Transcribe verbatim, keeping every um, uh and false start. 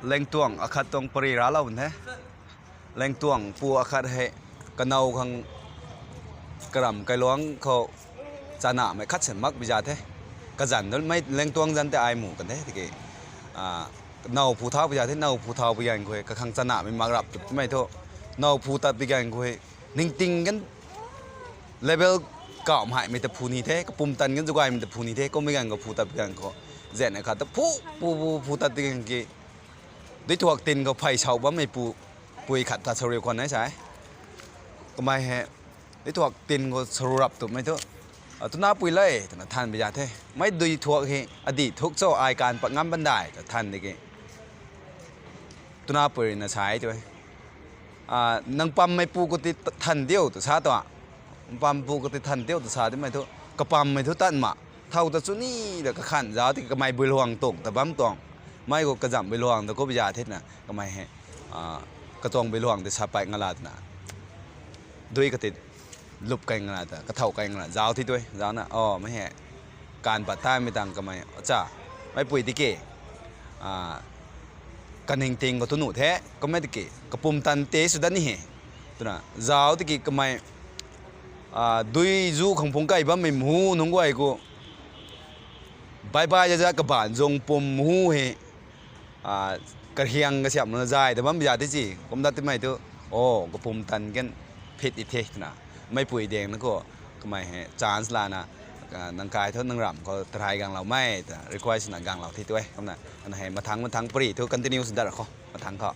Lengtuang akhat tuang pari raclou bam the. Lengtuang pu akhat hei kanow khang karam kailuang khou chanamei khat sw mak bi za the. Kazanc tu mei Lengtuang zanc tei ai mu kan the tiki, now phu thau bi za the, now phu thau bi ganv khou kakhang chanamei mak rap twmei thu, now phu tat bi ganv khou ningting kan level kauh haimei ta phu ni the, kapumtan kan zugaymei ta phu ni the, kummei ganv khou phu tat bi ganv khou, zan akhat ta phu, phu, phu, phu tat bi ganv ki, duithuak tin khou phey sau bammei pu, pui khat ta saru khwan e sa e. Kamei hei duithuak tin khou saru rap twmei thu, tuna pui le twna than bi za the. Mei duithuak hei adih thuk cho, ai kaanv pat ngam ban dai ta than di ki, tuna pui na sa e tu e. Nang pammeipu khou ti than diu ta sa tu a. Pampu khou ti than diu ta sa dimei thu, kapammei thu tat ma, thow ta chu ni da kakhan zauc tiki kamei builuang tuang ta bam tuang. Mei khou kazamh builuang ta khou bi za the twna kamei hei, katuang builuang tei sa pat nga la twna, dui kati lup kai nga la ta, kathow kai nga la zauc thi tu e, zaucna, o, mei hei kaanv pat tamei tang kamei, cha, meipui tiki, kaningting khou tu nuh the, kummei tiki kapumtan tei sw dat ni he, twna zauc tiki kamei, dui zu khang phungc kai bammei mu nunc guay khou, bye bye za za kabaanc zung pum mu hei, kahiang kasiamh lana zay ta bam bi za the si, kum dat timei thu, o, kapumtan kan phit i the twna, meipui deng na khou, kamei hei chance lana, nang kai thu nang ramv khou tarhai gangloumei ta request na ganglou thi tu e, kumna, ana hei mathangc mathangc pari thu continue sw dat ra khou, mathangc khou.